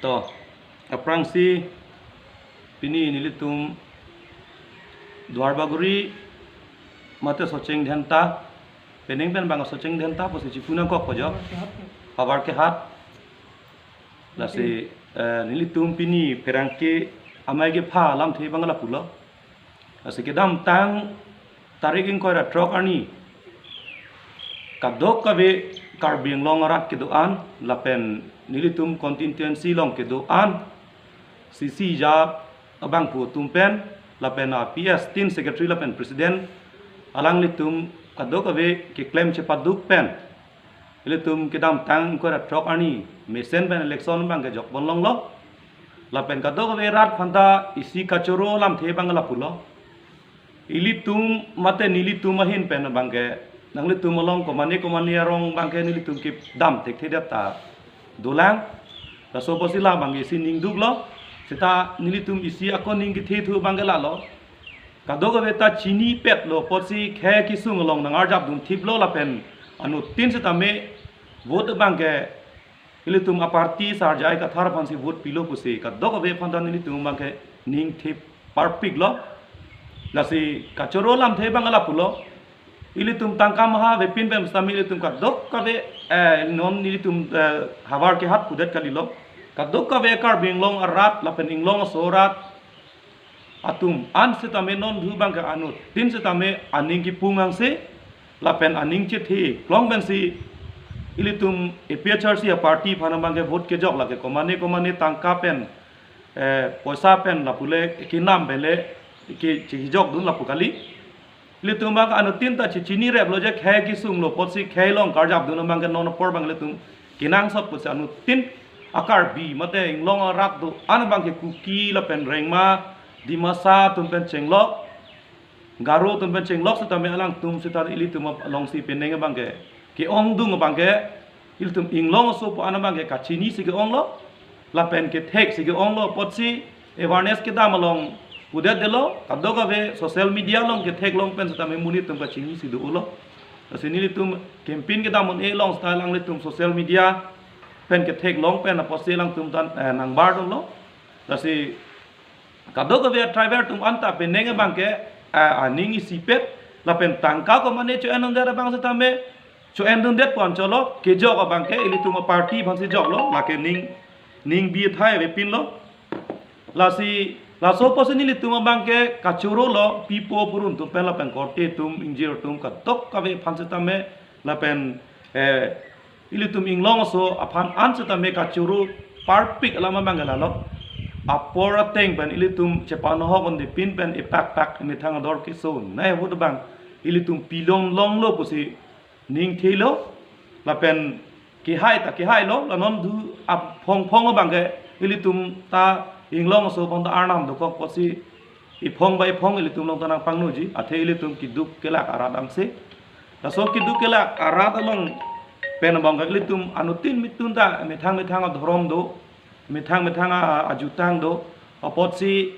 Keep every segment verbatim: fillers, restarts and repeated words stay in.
To, aphrangsi pini nelitum Duarbagori mate Socheng Dhenta, penang pen bang Socheng Dhenta pusi chipu nangkok pajok. Havar Kehat. Lasi, eh, nelitum pini pherangke amei kepha lamthe bang lapulo. Lasi kedamtang tarik ingkoi ra throk arni kadokave Karbi Anglong arat kedo-an lapen nelitum constituency along kedo-an C C ja abangphu atum pen lapen a P S tin secretary lapen president alanglitum kadokave keklem chepaduk pen ilitum kedamtang ingkoi ra throk arni mesen pen election bang kejok pon longlo. Lapen kadokave rat aphanta isi kachoro lamthe bang lapulo. Ilitum mate nelitum ahin pen bang ke nanglitum along komane komane arong bang ke nelitum kedam thekthedet ta dolang. Laso apotsi la bang ke isi ning duklo. Seta nelitum isi ako ning kethe thu bang ke lalo. Kadokave ta chinipetlo apotsi khei kesung along nang-arjap dunthiplo lapen anuttin setame vote bang ke ilitum a party Sar J I Kathar aphansi vote pilo pusi kadokave aphanta nelitum bang ke ning the parpiklo. Lasi kachoro lamthe bang lapulo. Ilitum tangka maha avepin pen setame ilitum kadokave, eh, non nelitum, eh, Havar Kehat pudet kalilo. Kadokave Karbi Anglong arat lapen Inglong aso arat atum an setame non thu bang ke anuttin setame aning kipung angse lapen aning chethe klong pensi ilitum A P H L C a party aphanta bang ke vote kejok lake komane komane tangka pen, eh, poisa pen lapu le kenam pen le ke chejok dun lapu kali. Ilitum bang ke anuttin ta chechinireplo je khei kesunglo apotsi khei along karjap dun bang ke non apor bang ilitum kenangsot pusi anuttin a Karbi mate Inglong arat do-an bang ke Kuki lapen Rengma, Dimasa atum pen chenglok, Garo atum pen chenglok setame alangtum seta ilitum alongsi penang bang ke ke-ongdung bang ke ilitum Inglong aso pu an bang ke kachinisi ke-onglo lapen ketheksi ke-onglo apotsi awareness kedam along pudetdetlo, kadokave social media along ketheklong pen setame monit atum kachinisi do-olo. Lasi nelitum campaign kedam un-e along seta alanglitum social media pen ketheklong pen apotsi alangtum tan, eh, nangbar dolo. Lasi kadokave driver atum anta penang bang ke, eh, aning isipet lapen tangka komane cho-en dundet bang setame cho-en dundet pon cholo, kejok abang ke ilitum a party aphansi joklo, lake ning, ning bi thai avepinlo. Lasi laso apotsi nelitum abang ke kachorolo, pipo purun atum pen lapen korte atum ingjir atum kadokave aphan setame lapen, eh, ilitum Inglong aso aphan an setame kachoro parpik alam abang ke lalo. Apor ateng pen ilitum chepanohok un-epin pen epakpak methang ador kesonei ahut abang ilitum pilong longlo pusi ning thelo lapen kehai ta kehailo, la non thu aphong phong abang ke ilitum ta Inglong aso aphanta arnam dokok apotsi iphong ba iphong ilitum along ta nangpangnoji, athe ilitum keduk kelak arat angse. Laso keduk kelak arat along pen abang ke ilitum anuttin mitun ta methang methang adhorom do, methang methang a-, ajutang do, apotsi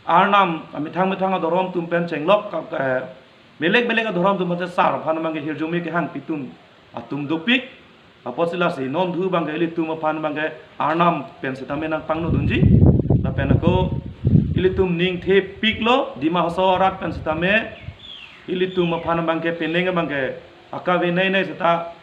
arnam methang methang adhorom atum pen chenglok ka, eh, belek belek adhorom atum pen sar aphan abang ke hirjume kehangpi atum atum dopik. Apotsi lasi non thu abang ke ilitum aphan abang ke arnam pen setame nangpangno dunji. Lapen ako ilitum ning thepiklo, Dima Hasao arat pen setame ilitum aphan abang ke penang abang ke akavenei nei seta,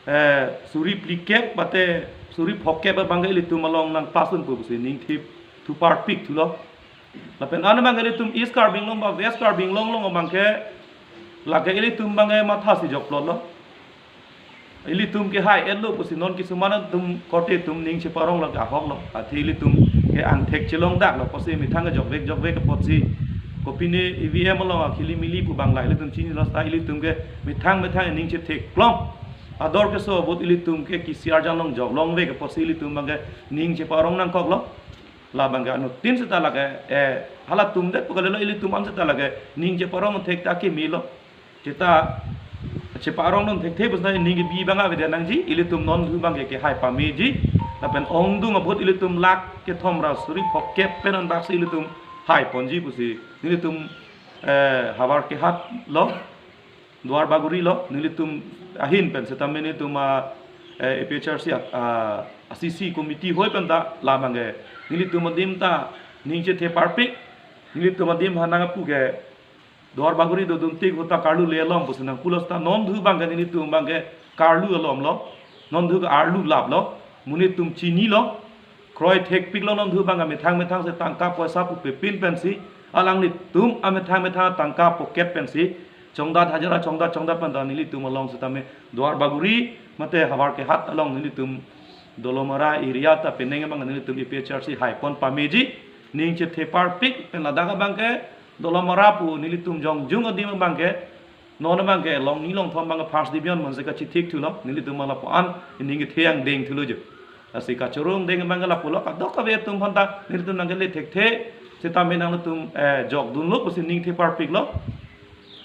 eh, suri phlikep mate suri phokep abang ke ilitum along nangpasun pu pusi ning thep thu parpik thulo. Lapen an abang ke ilitum East Karbi Anglong ba West Karbi Anglong along abang ke lake ilitum abang ke mathasi jokplotlo. Ilitum kehai-etlo pusi non kisuman atum korte atum ning cheparong lake ahoklo. Athe ilitum ke angthek chelongdaklo apotsi methang ke jokvek jokvek apotsi kopine E V M along akhilimili pu abang la ilitum chinilo seta ilitum ke methang methang ning chetheklong. Ador keso ahut ilitum ke kisi arjan along joklongvek apotsi ilitum abang ke ning cheparong nangkoklo. La abang ke anuttin seta lake, eh, halatum det pu kalilo, ilitum an seta lake ning cheparong thek ta kimilo. Seta cheparong non thekthe pusna ning kebi abang avedet nangji, ilitum non thu abang ke kehai pameji. Lapen ongdung ahut ilitum lakh kethom ra suri phokep pen andaksi ilitum hai ponji pusi nelitum, eh, Havar Kehat lo, Duarbagori lo, nelitum ahin pen setame nelitum a, eh, A P H L C a, a, C C committee hoi pen ta labang ke nelitum adim ta ning chethe parpik, nelitum adim ha nangpu ke Duar Bagori dodun tik ahut ta karlu le along pusi nangpulo seta non thu abang ke nelitum abang ke karlu alom lo, non thu ke arlu lap lo, monit atum chini lo, kroi thekpik lo non thu abang ke methang methang si tangka poisa pu pepin pensi, alanglitum amethang methang tangka pocket pensi, chongdat hajira chongdat chongdat pen ta nelitum along setame Duar Bagori mate havar kehat along nelitum Dolamara area ta penang abang nelitum A P H L C haipon pameji, ning chethe parpik pen ladak abang ke Dolamara pu nelitum jongjung adim abang ke, non abang ke Longni Longthom abang ke first division manse kachithik thulo, nelitum abang lapu-an ning kethe angdeng thulo jo. Lasi kachoro angdeng abang ke lapulo, kadokave atum aphan ta nelitum nangkele thekthe, setame nangtum, eh, jokdunlo pusi ning the parpik lo.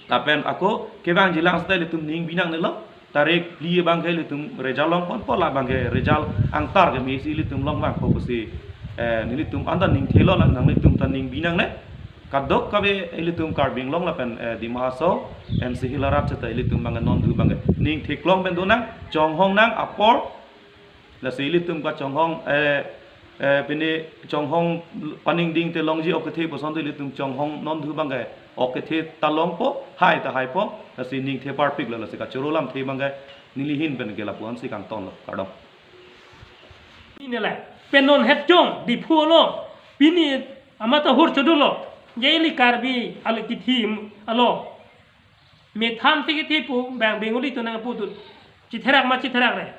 Lapen ako kevangjilang seta ilitum ning binangnelo. Tarik phli abang ke ilitum result longponpo, labang ke result angtar ke mesi ilitum longvangpo pusi, eh, nelitum anta ning thelo, la nanglitum ta ning binangne. Kadokave ilitum Karbi Anglong lapen, eh, Dima Hasao, N C Hills arat seta ilitum abang ke non thu abang ke ning theklong pen donang, chonghong nang apor. Lasi ilitum kachonghong, eh, eh, pini chonghong paningding te longji ok kethe puson te ilitum chonghong non thu abang ke ok kethe ta longpo, hai ta haipo, lasi ning the parpik lo, lasi kachoro lamthe abang ke neli ahin pen ke lapu-an si kangton lo, kardom. Pini le, pen non het jong, Diphu lo, pini amat ahur chodu lo, je ili Karbi, ali kithi alo. Methan si kethe pu, bang Bengali atum nangpu tu. Chitherak ma chitherak re.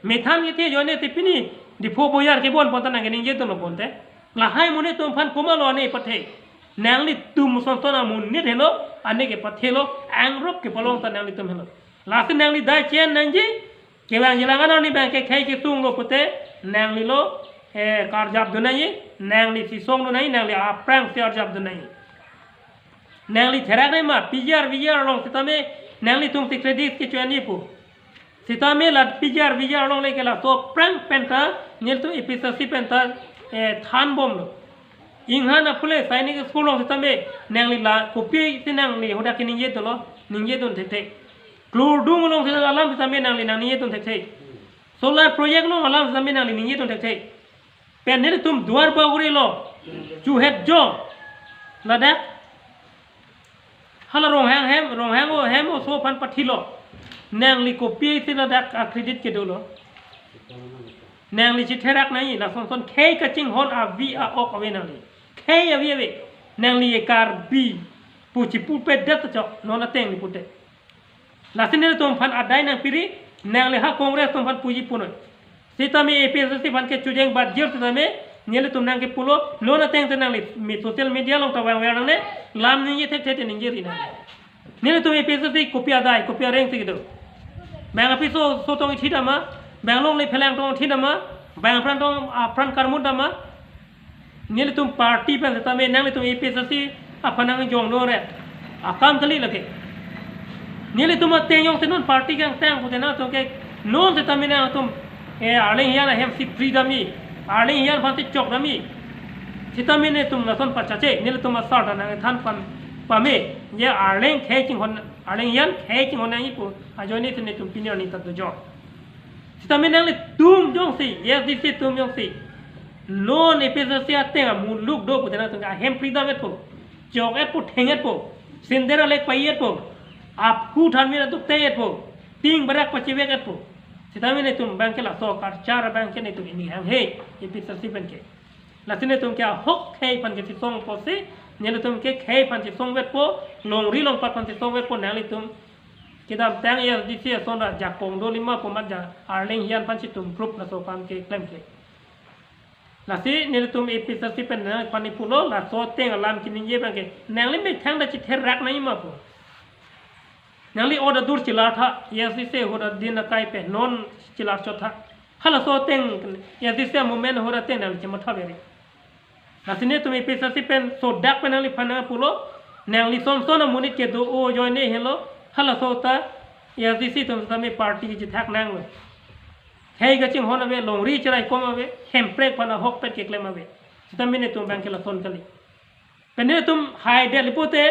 Methan kethe ajoine te pini, Diphu boyar kebon pon ta nangkeningje atum lo pon te. Lahai monit atum aphan komatlo ane pathe. Nanglitum son son amonit helo, ane kepathelo, angrok kepalong ta nanglitum helo. Lasi nangli dai chen nangji, kevangjilang arni abang ke khei kesung lo pute, nangli lo, eh, karjap dun nangji, nangli sisong dun nangji, nangli aphrang si arjap dun nangji. Nangli therak nangji ma, P G R, V G R along setame, nanglitum si credit kecho-an ji pu. Setame la P G R, V G R along le ke laso aphrang pen ta, nelitum A P H L C pen ta, eh, thanbomlo. Inghan aphule Sainik School along setame, nangli la kopi si nangli hadak keningje dolo, ningje dun thekthe. Klurdung along si alam setame nangli nangningje dun thekthe. Solar project along alam setame nangli ningje dun thekthe. Pen nelitum Duar Bagori lo, chuhet jong. Ladak. Hala Ronghang hem, Ronghang o hem oso aphan pathilo. Nangli kopi si ladak a-credit kedolo. Nangli chitherak nangji, lason son khei kachinghon avi a-ok ave nangli. Khei avi ave. Nangli e Karbi pu chipupet det chok, non ateng ni pute. Lasi nelitum aphan adai nangpiri, nangli ha Congress atum aphan puji punoi. Setame A P H L C aphan ke chojeng bat jir setame, nelitum nangkepulo, non ateng te nangli mi social media along ta vangver nangne, lam ningje thekthe te ningje ri nang. Nelitum A P H L C kopi adai, kopi areng si kedo. Bang aphi so, so tong ithi dama, bang longle phelang tong ithi dama, bang apran tong, apran karmut dama, nelitum party pen setame nanglitum A P H L C aphan nangjong dore. Akam kali lake. Nelitum ateng jongsi non party kangtang pute nangtum ke non setame nangtum, eh, arleng hiyan ahem si pri dam-i. Arleng hiyan aphan si chok dam-i. Setame nelitum lason pachache, nelitum asar ta nangthan pam, pame. Je arleng khei chinghon, arleng hiyan khei chinghon nangji pu ajoine si nelitum pini arni ta dojor. Setame nanglitum jongsi, A S D C atum jongsi, non A P H L C ateng amuluk do pute nangtum ke ahem pri dam-etpo, chok-etpo, theng-etpo, sender alek pai-etpo, aphu thanmir atuk te-etpo, ting barak pachevek-etpo. Setame nelitum abang ke laso karchar abang ke nelitum ini hanghe, A P H L C pen ke. Lasi nelitum ke ahok khei aphan ke sisong apotsi, nelitum ke khei aphan sisong vetpo, longri longpat aphan sisong vetpo, nanglitum kedamtang A S D C ason ra jakong do lima pu amat ja arleng hiyan aphan si tum group laso aphan ke klemkle. Lasi nelitum A P H L C pen nangphan ni pulo, laso ateng alam keningje abang ke, nangli methang ta chitherak nangji ma pu. Nangli order dur chilar tha, A S D C ahut adin akai pen non chilar chot tha. Halaso ateng, A S D C movement ahut ateng nangli chematha beri. Lasi nelitum A P H L C pen sodak pen nangliphan nangpulo, nangli son son amonit kedo ajoine helo, halaso ta A S D C atum setame party kechethak nanglo. Khei kachinghon ave, longri cheraikom ave, hemprek aphan ahokpet keklem ave. Setame nelitum abang ke lason kali. Pen nelitum haidet li pute,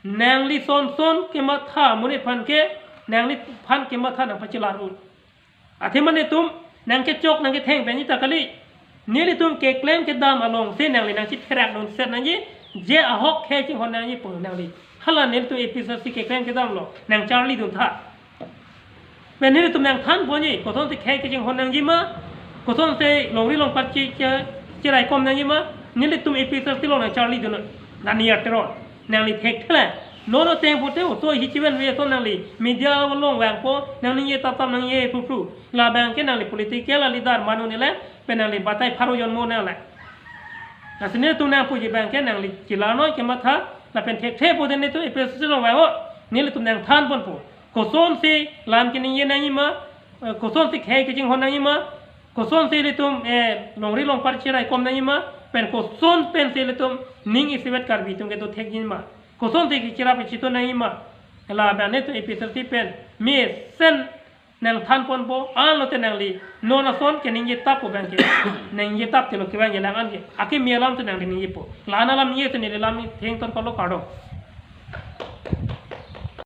nangli son son kematha amonit aphan ke, nangliphan kematha nangpachilar un. Athema nelitum nangkechok nangketheng pen ji ta kali. Nelitum keklem kedam alongsi nangli nangchitherak dunset nangji, je ahok khei chinghon nangji pu nangli. Hala nelitum A P H L C keklem kedam lo nangcharli duntha. Pen nelitum nangthanponji, kosonsi khei kachinghon nangji ma, kosonsi longri longpat chi, chi, chiraikom nangji ma, nelitum A P H L C along nangcharli dun. Daniel Teron, nangli thekthe le. Non ateng pote oso hi chiven ve so nangli media along vangpo, nangningje tap tap nangje phru phru. Labang ke nangli political leader manu nile, pen nangli batai pharo jonmo nangle. Lasi nelitum nangpuji abang ke nangli chelarnoi kematha, lapen thekthe pote nelitum A P H L C along vang o, nelitum nangthanponpo. Kosonsi lam keningje nangji ma, eh, kosonsi khei kachinghon nangji ma, kosonsi ilitum, eh, longri longpat chiraikom nangji ma, pen koson pensi ilitum ning isivet Karbi atum kedo thekji ma, kosonsi kachirap kachitu nangji ma. Labang nelitum A P H L C pen mesen nangthanponpo, anlote nangli non ason keningje tap pu abang ke. Ningje tap tilo kevang jelang an ke. Akimi alam te nangli ningjepo. La-an alam ningje te neli lam thengton kolo kardom.